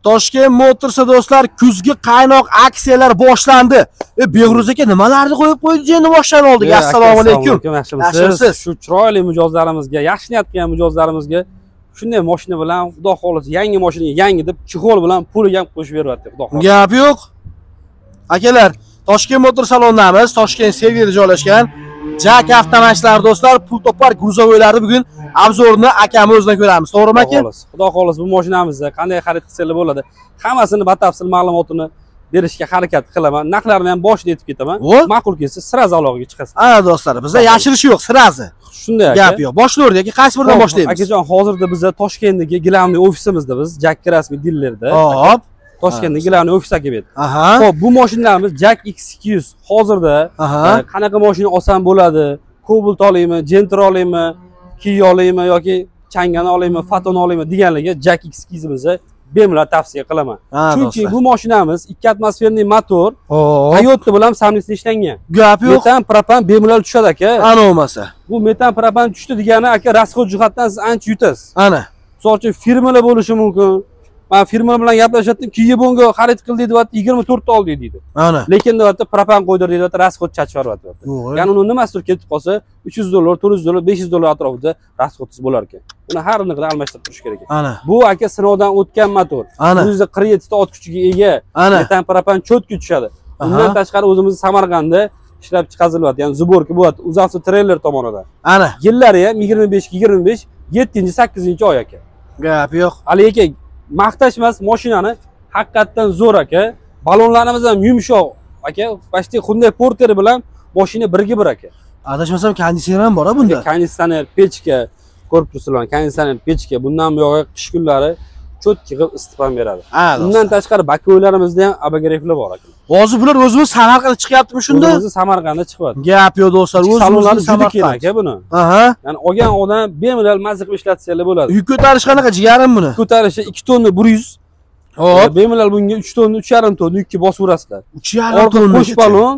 Toshkent Motorsda do'stlar kuzgi qaynoq aksiyalar boshlandi. Behruz aka nimalarni qo'yib qo'ydingiz endi boshdan oldik. Assalomu alaykum. Yaxshimisiz? Shu chiroyli mijozlarimizga, yaxshi niyat qilgan mijozlarimizga shunday mashina bilan, xudo xolasa, yangi mashinaga yangi deb chexol bilan puliga ham qo'shib beryapti, xudo xolasa. Gap yo'q. Akalar, Toshkent Motor salonidamiz. Toshkent Sevgida joylashgan JAC avtomashinalari do'stlar, pul topar gruzovoylarni bugun obzorni akam o'zidan ko'ramiz. To'g'rimi aka? Xudo xolasa bu mashinamizni qanday xarid qilsangiz bo'ladi. Hammasini batafsil ma'lumotini berishga harakat qilaman. Narxlarini ham boshida aytib ketaman. Ma'qul kelsa, sirazi aloqaga chiqasiz. Ha do'stlar, bizda yashirish yo'q, sirazi. Shunday aka. Gap yo'q. Boshlayverdik aka, qaysi biridan boshlaymiz? Akajon, hozirda biz Toshkentdagi gilamli ofisimizda biz, JAC rasmiy dilerda. Hop. Toshkentdagi gilamli ofis aka bu. Xo'p, bu mashinalarimiz JAC X200 hozirda qanaqa mashina olsam bo'ladi? Cobalt olaymi, Gentra olaymi, Kia olaymi yoki Chang'an olaymi, Foton olaymi deganlarga JAC X200imizni bemalol tavsiya qilaman. Chunki bu mashinamiz 2 atmosferli motor, Toyota bilan samnisi ishlangan. Gap yo'q. Metan, propan bemalol tushadi aka. Ana bo'lmasa. Bu metan, propan tushdi degani aka rasxod jihatdan siz ancha yutasiz. Ana. Misol uchun firmalar bo'lishi mumkin. Men firma bilan gaplashyaptim, Kia Bongo xarid qildik deyapti, 24 ta oldik deydi. Ana. Lekin deyapti, propan qo'ydir deyapti, rasxod chachib yuboryapti. Ya'ni uni nimasidir ketib qolsa, $300, $400, $500 atrofida rasxodsiz bo'lar ekan. Uni har birini almashtirib turish kerak. Ana. Bu aka sinovdan o'tgan motor. 147 ta ot kuchiga ega. Metan propan cho'tki tushadi. Undan tashqari o'zimiz Samarqandda ishlab chiqarilyapti. Ya'ni zborka bo'lyapti, Uzavto treyler tomonidan. Ana. Yillari ham 25-25, 7-8 oy aka. Gap yo'q. Hali aka maqtash emas, mashinani haqiqatdan zo'r aka. Balonlarimiz ham yumshoq aka. Почти Hyundai Porter bilan mashina birga bir aka. Adashmasam konditsioner ham bor-a bunda. Konditsioner, pechka ko'rib turibsizlar, konditsioner, pechka. Bundan buyog'i qish kunlari cho'tki qilib isitib ham beradi. Undan tashqari bakoylarimizda ham abagreflar bor aka. Hozir bular o'zimiz Samarqandda chiqyaptimi shunda? O'zimiz Samarqandda chiqyapti. Gap yo'q do'stlar, o'zimiz Samarqand aka buni. Aha. Ya'ni olgan odam bemalol mazza qilib ishlatsa bo'ladi. Yuk ko'tarish qanaqa jigarim buni? Ko'tarishi 2 tonna 100. Hop. Bemalol bunga 3 tonna, 3,5 tonna yukka bosaverasizlar. 3,5 tonna. Qo'sh balon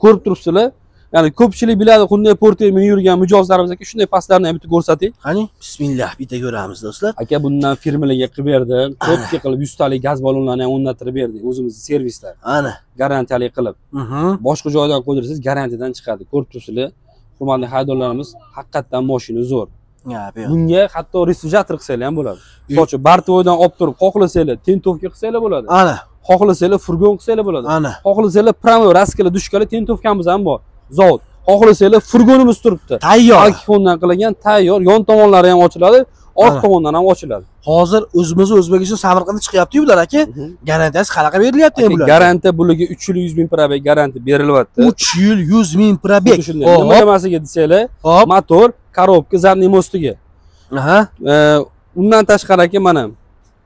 ko'rib turibsizlar. Ya'ni ko'pchilik biladi, Hyundai Porter minib yurgan mijozlarimiz aka, shunday pastlarni ham bitta ko'rsating. Qani, bismillah, bitta ko'ramiz do'stlar. Aka bundan firmalarga qilib berdim. Cho'tki qilib 100 talik gaz ballonlarini ham o'rnattirib berdik, o'zimizni servislar. Ana, garantiyali qilib. Boshqa joydan qo'ydirsangiz garantiyadan chiqadi. Ko'rib turibsizlar, hurmatli haydovlarimiz, haqiqatdan mashina zo'r. Bunga hatto refrigerator qilsanglar ham bo'ladi. Misol uchun bartovoydan olib turib, xohlasanglar tentovka qilsanglar bo'ladi. Ana, xohlasanglar furgon qilsanglar bo'ladi. Ana, xohlasanglar pramo raskala dushkali tentovkamiz ham bor. Zavod. Xohlasanglar furgonimiz turibdi. Tayyor. Alkifondan qilingan tayyor, yon tomonlari ham ochiladi, orqa tomondan ham ochiladi. Hozir o'zimiz O'zbekiston Samarqandda chiqyapti-yu bular aka. Garantiyasi qanaqa berilyapti endi bular? Garantiya bularga 3 yil 100 ming probeg garantiya berilyapti. 3 yil 100 ming probeg. Nima nimasiga desanglar, motor, korobka, zadniy mostiga. Aha. Undan tashqari aka mana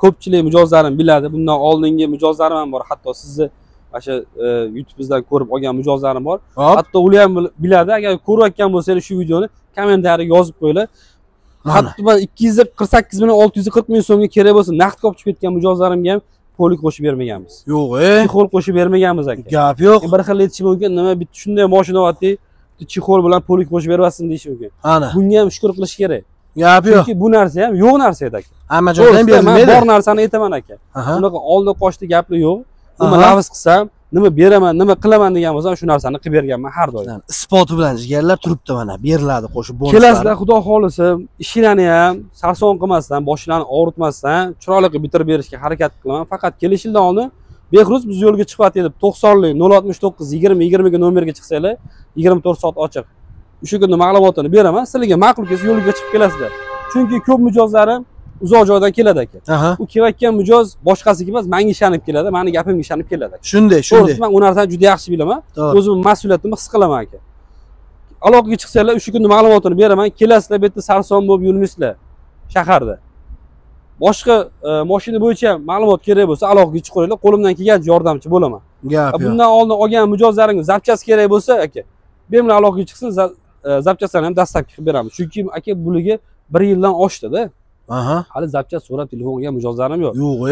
ko'pchilik mijozlarim biladi, bundan oldingi mijozlarim ham bor, hatto sizni o'sha YouTube'dan ko'rib olgan mijozlarim bor. Hatto ular ham biladi. Agar ko'rayotgan bo'lsangiz shu videoni kommentariyaga yozib qo'yinglar. Hatto 248 ming 640 ming so'mga kerak bo'lsa naqd olib chiqib ketgan mijozlarimga ham polik qo'shib bermaganmiz. Yo'q, chexol qo'shib bermaganmiz aka. Gap yo'q. Bir xil aytishi mumkin, nima bitta shunday mashina oldi, bitta chexol bilan polik qo'shib bermasin deyishi mumkin. Ana. Bunga ham shukr qilish kerak. Gap yo'q. Chunki bu narsa ham yo'q narsa edi aka. Hamma joydan berilmaydi. Bor narsani aytaman aka. Bunaqa oldi qochdi gaplar yo'q. Nima lafz qilsam, nima beraman, nima qilaman degan bo'lsam, shu narsani qilib berganman har doim. Isboti bilan jigarlar turibdi mana, beriladi qo'shib bonuslar. Kelasizlar, xudo xolisa, ishinglarni ham sarson qilmasdan, boshlarni og'ritmasdan chiroyli qilib bitirib berishga harakat qilaman. Faqat kelishdan oldin Behruz biz yo'lga chiqyapti deb 90 069 20 20 ga nomerga chiqsanglar, 24 soat ochiq. O'sha kunda ma'lumotini beraman. Sizlarga ma'qul kelsa yo'lga chiqib kelasizlar. Chunki ko'p mijozlarim uzoq joydan keladi aka. U kelayotgan mijoz boshqasiga emas, menga ishonib keladi, meni gapimga ishonib keladi. Shunday, shunday. Men u narsani juda yaxshi bilaman. O'zim mas'uliyatimni his qilaman aka. Aloqaga chiqsanglar, o'sha kunda ma'lumotini beraman. Kelasizlar, bu yerda sarson bo'lib yurmaysizlar shaharda. Boshqa mashina bo'yicha ma'lumot kerak bo'lsa, aloqaga chiqinglar, qo'limdan kelgancha yordamchi bo'laman. Bundan oldin olgan mijozlaringiz zapchast kerak bo'lsa aka, bemalol aloqaga chiqsin, zapchastlarni ham dastlabki qilib beramiz. Chunki aka bularga 1 yildan oshdi-da. Aha. Hali zapchast so'rab telefon qilgan mijozlarim yo'q. Yo'q,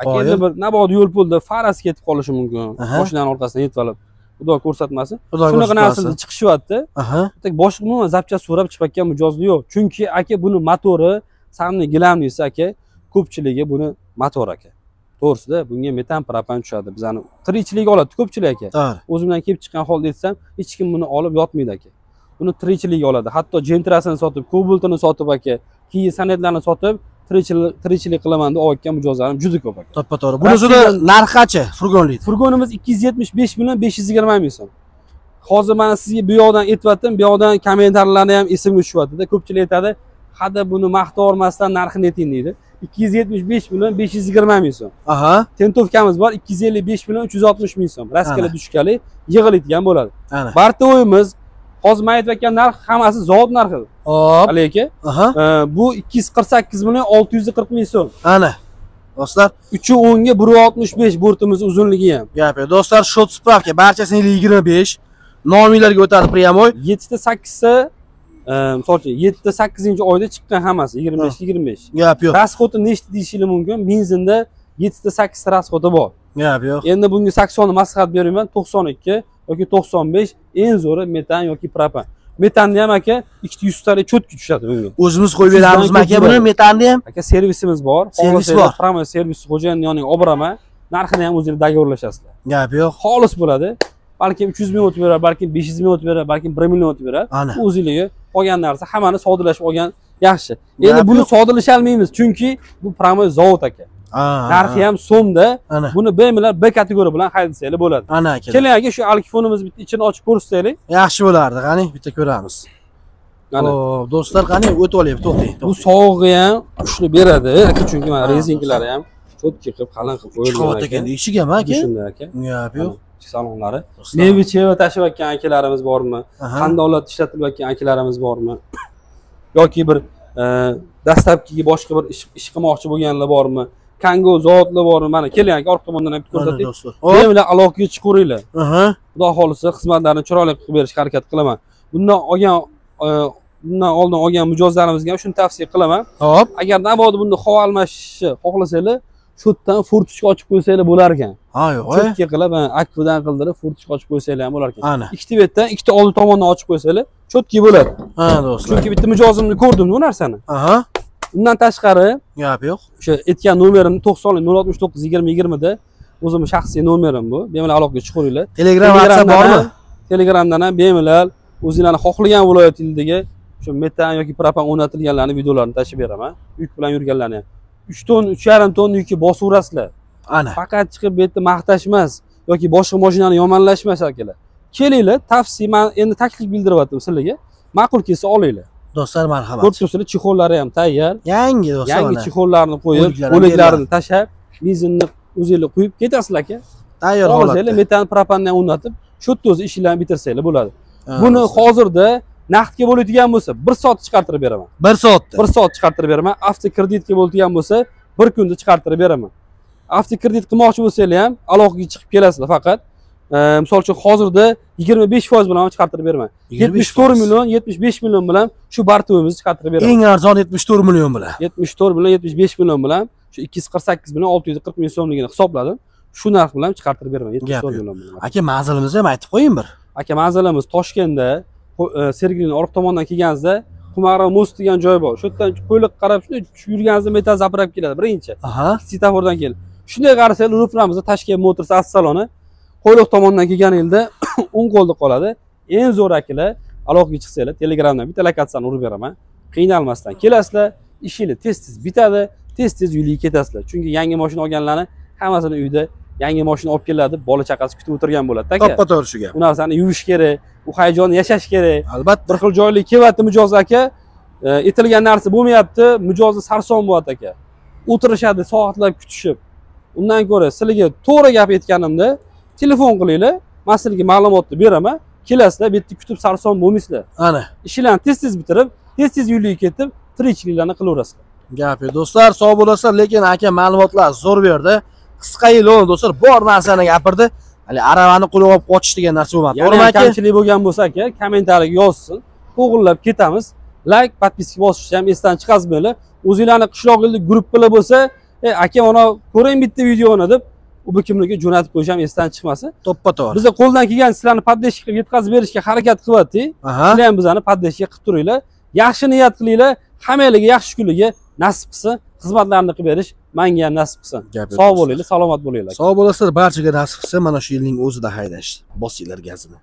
Aka endi bir nabodo yo'l pulda farasi ketib qolishi mumkin. Mashinaning orqasidan yetib olib, Xudo ko'rsatmasin. Shunaqa narsalar chiqishyapti. Boshqa umuman zapchast so'rab chiqayotgan mijozlar yo'q. Chunki aka buni motori, samni gilamlisi aka ko'pchiligi buni Motor aka. To'g'risida bunga metan propan tushadi. Bizani tirikchilik oladi ko'pchilik aka. O'zimdan kelib chiqqan holda aytsam, hech kim buni olib yotmaydi aka. Buni tirikchilik oladi. Hatto Gentrasini sotib, Cobaltini sotib aka, Kia Sonetlarni sotib tirikchilik qilaman deb olayotgan mijozlarim juda ko'p aka. To'ppa-to'g'ri. Buni o'zida narxi qancha furgonlik? Furgonimiz 275 million 520 ming so'm. Hozir mana sizga bu yoqdan aytyaptim, bu yoqdan kommentariylarni ham esimga tushyapti-da. Ko'pchilik aytadi, hada buni maqtavormasdan narxini ayting deydi. 275 million 520 ming so'm. Aha. Tentovkamiz bor 255 million 360 ming so'm. Raskali dushkali yig'iladigan bo'ladi. Bartoyimiz hozir men aytayotgan narx hammasi zavod narxi. Hop. Ali aka. Bu 248 million 640 ming so'm. Ana. Do'stlar, 3.10 ga 1.65 bortimiz uzunligi ham. Gap yo'q. Do'stlar, shot spravka barchasini 25 nomiylarga o'tadi pryamoy. 7 ta 8 ta, misol uchun 7 ta 8-oyda chiqqan hammasi 25 25. Gap yo'q. Rasxodi nechta deyishingiz mumkin? Benzinda 7 ta 8 ta rasxodi bor. Gap yo'q. Endi bunga 80 ni maslahat bermayman, 92 yoki 95 eng zo'ri metan yoki propan. Metanni ham aka 200 talik cho'tki tushadi bunga. O'zimiz qo'yib beramizmi aka buni metanni ham? Aka servisimiz bor. Servis bor. Pramo servis xo'jayinni yoniga olib boraman. Narxini ham o'zingiz dogovorlashasizlar. Gap yo'q. Xolis bo'ladi. Balkim 300 ming o'tib berar, balkim 500 ming o'tib berar, balkim 1 million o'tib berar. O'zingizga qolgan narsa hammani sodalashib olgan yaxshi. Endi buni sodalasha olmaymiz, chunki bu pramo zavod aka. Narxi ham so'mda. Buni bemalol B kategoriya bilan haydasanglar bo'ladi. Ana aka. Keling aka, shu alkifonimiz bitta ichini ochib ko'rsataylik. Yaxshi bo'lardi. Qani, bitta ko'ramiz. Xo'p, do'stlar, qani o'tib olaylik, to'xtang. Bu sovug'i ham ushli beradi aka, chunki mana rezinkalari ham cho'tki qilib, qalin qilib qo'yilgan. Qavat ekan, eshik ham aka. Shunday aka. Gap yo'q. Salonlari. Meva-cheva tashiyotgan akalarimiz bormi? Qandolat ishlatilayotgan akalarimiz bormi? Yoki bir dastlabkiga boshqa bir ish qilmoqchi bo'lganlar bormi? Kango zavodlar bormi? Mana keling aka, orqa tomondan ham bitta ko'rsating. Bemalol aloqaga chiqaveringlar. Xudo xolisa xizmatlarni chiroyli qilib berishga harakat qilaman. Bundan oldin olgan mijozlarimizga ham shuni tavsiya qilaman. Xo'p. Agar mabodo bunda havo almashishni xohlasanglar, shu yerdan furtchka ochib qo'ysanglar bo'lar ekan. Ha, yo'q. Cho'tga qilib, akvidan qildirib furtchka ochib qo'ysanglar ham bo'lar ekan. Ana. Ikkita betdan, ikkita oldi tomondan ochib qo'ysanglar, cho'tki bo'ladi. Ha, do'stlar. Chunki bitta mijozimni ko'rdim bu narsani. Aha. Undan tashqari, gap yo'q. O'sha aytgan nomerim 90 069 20 20 da o'zimning shaxsiy nomerim bu. Bemalol aloqaga chiqaveringlar. Telegram, WhatsApp bormi? Telegramdan ham bemalol o'zinglarni xohlagan viloyatingizdagi shu metan yoki propan o'rnatilganlarni videolarini tashib beraman. Yuk bilan yurganlarni ham. 3 ton, 3,5 ton yuki bosaverasizlar. Ana. Faqat chiqib bu yerda maqtash emas yoki boshqa mashinani yomonlash emas akalar. Kelinglar, tavsiya, men endi taklif bildiryaptim sizlarga. Ma'qul kelsa olinglar. Do'stlar, marhamat. Ko'rib turibsizlar, chexollari ham tayyor. Yangi do'stlar, yangi chexollarni qo'yib, O'liklarni o'liklarni tashlab, benzinni o'zinglar quyib ketasizlar aka. Tayyor Xohlasanglar holatda. Metan propanni ham o'rnatib, shu yerda o'zi ishlarni bitirsanglar bo'ladi. Buni Do'stlar. Hozirda naqdga bo'ladigan bo'lsa 1 soat chiqartirib beraman. 1 soatda. 1 soat chiqartirib beraman. Avtokreditga bo'ladigan bo'lsa 1 kunda chiqartirib beraman. Avtokredit qilmoqchi bo'lsanglar ham aloqaga chiqib kelasizlar faqat. Misol uchun hozirda 25% bilan ham chiqartirib beraman. 74 million, 75 million bilan shu bartoyimizni chiqartirib beraman. Eng arzon 74 million bilan. 74 million, 75 million bilan shu 248 million 640 ming so'mligini hisobladim. Shu narx bilan chiqartirib beraman 74 million bilan. Aka, manzilimizni ham aytib qo'ying bir. Aka, manzilimiz Toshkentda, Sergelini orqa tomondan kelganingizda Qumara most degan joy bor. Shu yerdan qo'yliq qarab shunday tushib yurganingizda metan zapravka keladi birinchi. Svetofordan kelib. Shunday qarasangiz ro'paramizda Tashkent Motors avtosaloni Qo'yliq tomondan kelganingizda o'ng qo'lda qoladi. Eng zo'r akalar, aloqaga chiqsanglar, Telegramdan bitta lokatsiyani urib beraman. Qiynalmasdan kelasizlar, ishingiz tez-tez bitadi, tez-tez uyga ketasizlar. Chunki yangi mashina olganlarni hammasini uyda yangi mashina olib keladi deb bola chaqasi kutib o'tirgan bo'ladi aka. To'ppa-to'g'ri shu gap. U narsani yuvish kerak, u hayajonni yashash kerak. Albatta. Bir xil joylik kelyapti mijoz aka, aytilgan narsa bo'lmayapti, mijozni sarson bo'lyapti aka. O'tirishadi soatlab kutishib. Undan ko'ra sizlarga to'g'ri gap aytganimda telefon qilinglar, men sizlarga ma'lumotni beraman. Kelasizlar, bu yerda kutib sarson bo'lmaysizlar. Ana. Ishlarni tez-tez bitirib, tez-tez uyga ketib, tirikchiliklarni qilaverasizlar. Gap yo'q do'stlar, sog' bo'lasizlar, lekin aka ma'lumotlar zo'r berdi. Qisqa yil do'stlar, bor narsani gapirdi. Hali aravani qo'lga olib qochish degan narsa bo'lmadi. To'g'rimi aka? Kamchilik bo'lgan bo'lsa aka, kommentariyaga yozsin. To'g'rilab ketamiz. Like, podpiska bosishni ham esdan chiqazmanglar. O'zinglarni qishlog'ingizda gruppalar bo'lsa, aka mana ko'ring bitta videoni deb u kimlarga jo'natib qo'yish ham esdan chiqmasin. To'ppa-to'g'ri. Biz qo'ldan kelgan sizlarni podдержка qilib yetkazib berishga harakat qilyaptik. Sizlar ham bizani podдержка qilib turinglar. Yaxshi niyat qilinglar, hammanglarga yaxshi kunlarga nasib qilsin, xizmatlarni qilib berish Menga ham nasib qilsin. Gap yo'q, Sog' do'stlar. bo'linglar, salomat bo'linglar. Sog' bo'lasizlar, barchaga nasib qilsin mana shu yilning o'zida haydash. Bosinglar gazini.